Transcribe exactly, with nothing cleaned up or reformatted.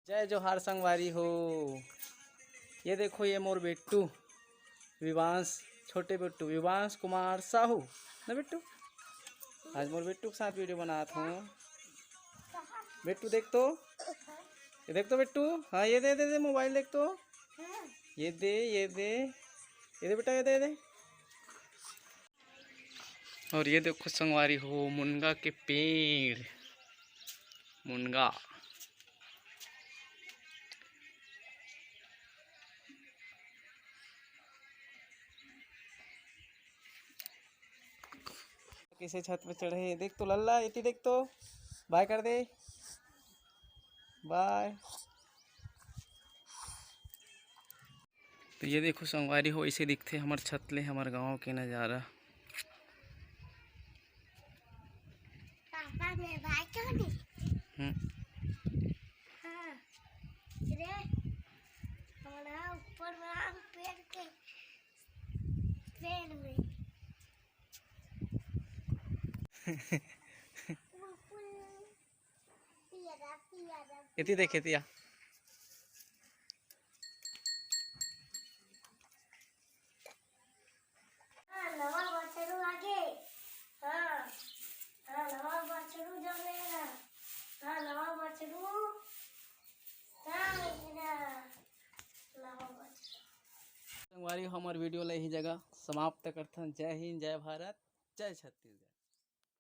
जय जोहार संगवारी हो। ये देखो, ये मोर बेट्टू विवांश, छोटे बेट्टू विवांश कुमार साहू ना बेट्टू। आज मोर बेट्टू के साथ वीडियो बनात हूँ। बेट्टू देख तो, ये देख तो बेट्टू, हाँ ये दे दे दे मोबाइल देख तो, ये दे ये दे, ये दे बेटा ये दे दे। और ये देखो संगवारी हो, मुनगा के पेड़, मुनगा। कैसे छत पे चढ़े, देख तो लल्ला, एती देख तो, बाय कर दे, बाय। तो ये देखो संगवारी हो, ऐसे दिखथे हमर छत ले हमर गांव के नजारा। पापा, मैं बाय कर दे। हम्म। हाँ। रे, हमारा ऊपर वाला पेड़ के, पेड़ में। एती देख, एती आ। हाँ, नवा बछरू आगे। हाँ, हाँ, नवा बछरू जमे ना। हाँ, नवा बछरू। हाँ, मेरा नवा बछरू। संगवारी, हमर वीडियो ला यही जगह समाप्त करथन। जय हिंद, जय भारत, जय छत्तीसगढ़।